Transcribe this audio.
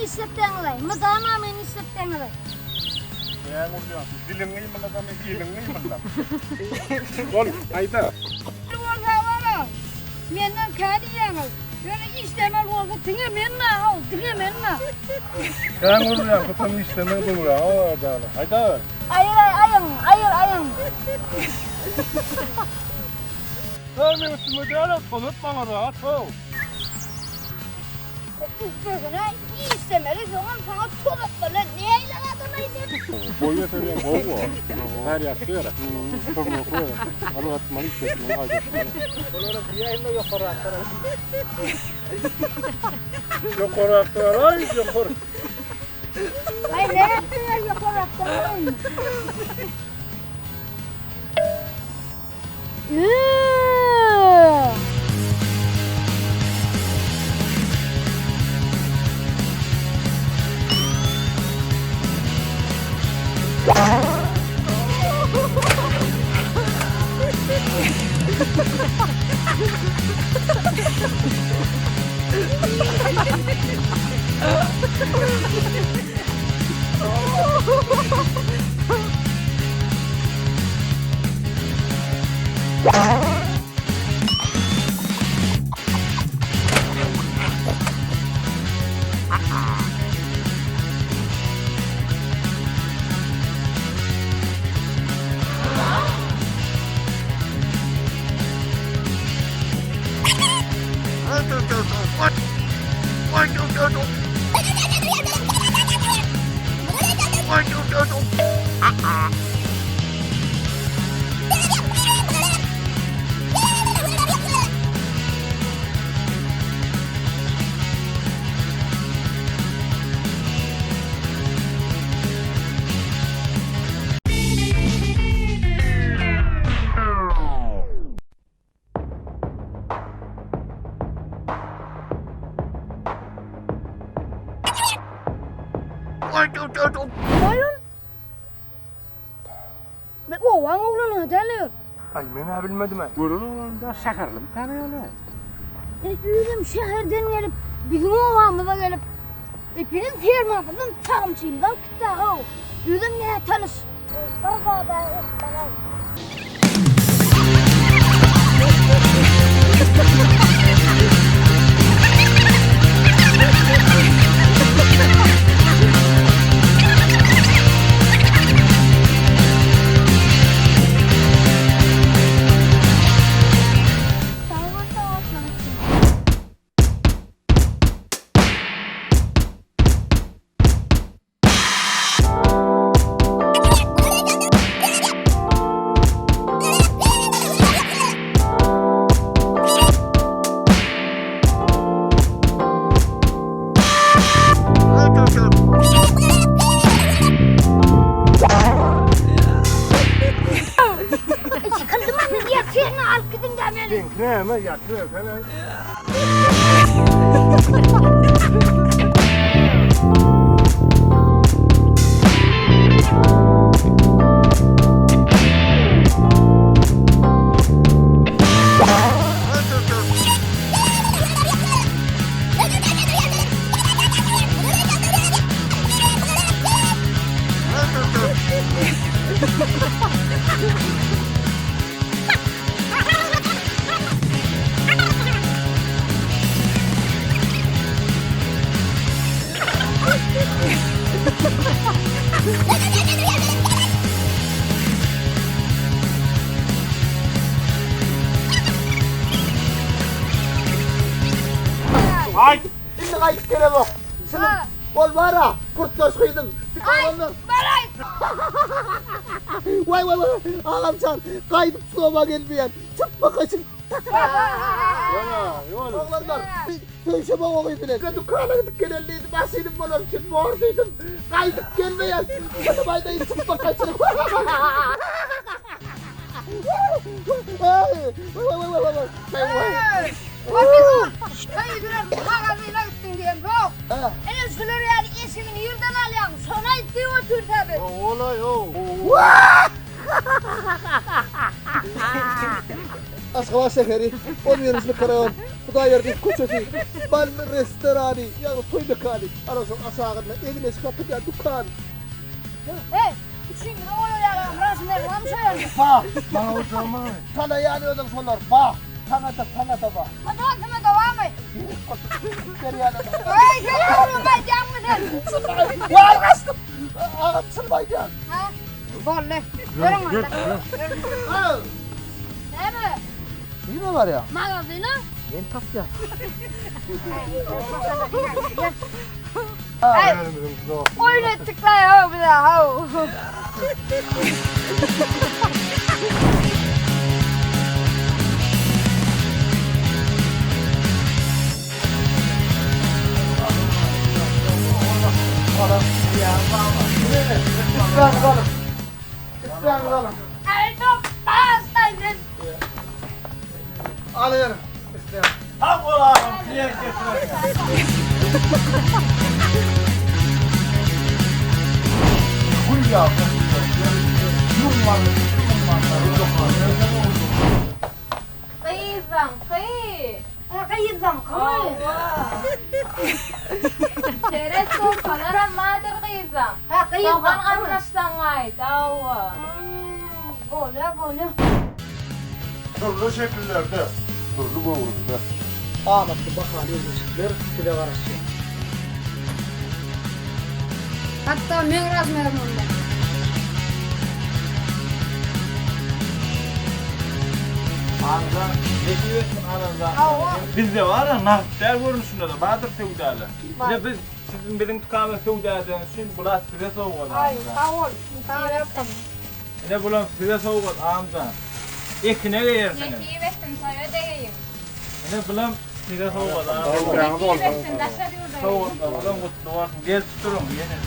işletýäňiz-aý. Mydama meni işletýäňiz-aý. Näme urýaň? Diliň gymyldadamy, eliň gymyldap. Bol, haýda. Bolsa bala, menden kä diýýäňiz. Ýöne işlemeli bolsa diňe men-na-how, diňe men-na. Kän urýaň, tutam işlemek döwre-how, däli. Haýda. Aýyr-aý aýyň, aýyr aýyň. Sen meň üstüme däl-ä, tozat maňa rahat-how. Üstesine işlemeli, soňam saňa tozatmaly. Nähili adam-aý sen? Boý öserýän gowy bo. Her ýaşda gerek. Kömekli gerek. Alyp atmaly, işletmeli, haýdatmaly. Olara diýäýme ýokarrakdan. Ýokarrakdan, aý, ýokary. Aý, nätdiňiz ýokarrakdan? Goýun. Men owaň oglany däl. Aý, men-ä bilmedim-ä. Gören oglan-da şäherlimikä ýöne? E, özem şäherden gelip, biziň obamyza gelip, e, biziň fermamyzdan sagymçymyzy alyp gitdi-how. Özem nätanyş. Bir zada etmeli. Sag bol sowatlaň üçin. Ýykyldym men ýatyryn alyp gidiň-dä meni. Seňki näme ýatybersene. Aý! Indi gaýdyp gelemok. Çynym. Ol bar-a, kurtdaş gyzym. Aý, baraý. Waý, waý, waý, agamjan, gaýdyp şu oba gelmeýän. Çyk bakaýçyň. Ýöne, ýol. Oglanlar, söýşemok o gyz bilen. Dükana gidip geleli diýdi, maşynym bolar üçin bor diýdim. Gaýdyp gelmeýän. Çynym aýdaýyn, çyk bakaýçyň. Waý, waý, waý, waý, waý, waý. Waý, Şeýdibem magazyna gitdiň diýen ýok. Ene şular ýaly eşigi nirden alýaň? Şony aýt diýip otyr tabi. Olaý-ow. Aşgabat şäheri, on birinji mikroraýon. Hudaýberdiýew köçesi, Bal restorany, ýagny toý mekany, ana şoň aşagynda egin-eşik satylýan dükan. Heý, üçümiziň olar ýaly razmeri barmy şo ýerde? Bar, maňa boljagymy? Tanaýan özüň şolar, bar, saňa-da, saňa-da bar. Mundan barmy? Berýän Heý, sen ogluňa aýdýaňmy sen? Wal gaçdym. Agam çyn aýdýan. Ha? Boldy. Ýörüň onda. Näme? Nirä barýaň? Magazyna. Men tapýan. Hey, oýun etdik la ya bize haw. Sag bol agam klient getireniňe. Gyzlaňky. Gyzlaňkymy? Seret sowkalaram bardyr gyzlaň. Ha, gyzlaňkymy? Dogan garyndaşlaň aýt, hawa. Bolýa, bolýa. Dürli şekillerde, dürli göwrümde. Amatly bahaly egin-eşikler size garaşýar. Hatda meň razmerim onda. Aňza nesip etsin alan zatlaryny. Bizde bar-a nagt däl görnüşinde-de bardyr söwdalar. Ine biz siziň biziň dükanymyzda söwda edeniňiz üçin bular size sowgat Aý, amca. sag bol. Sag ýapyn. Ine bulam size sowgat amca. Ekine geýersiňiz. Nesip etsin toýa degeýin. Ine bulam size sowgat amca. Nesip etsin daşary ýurda geýin. Sowgatlaryňyzam gutly bolsun. Gelip duruň ýene.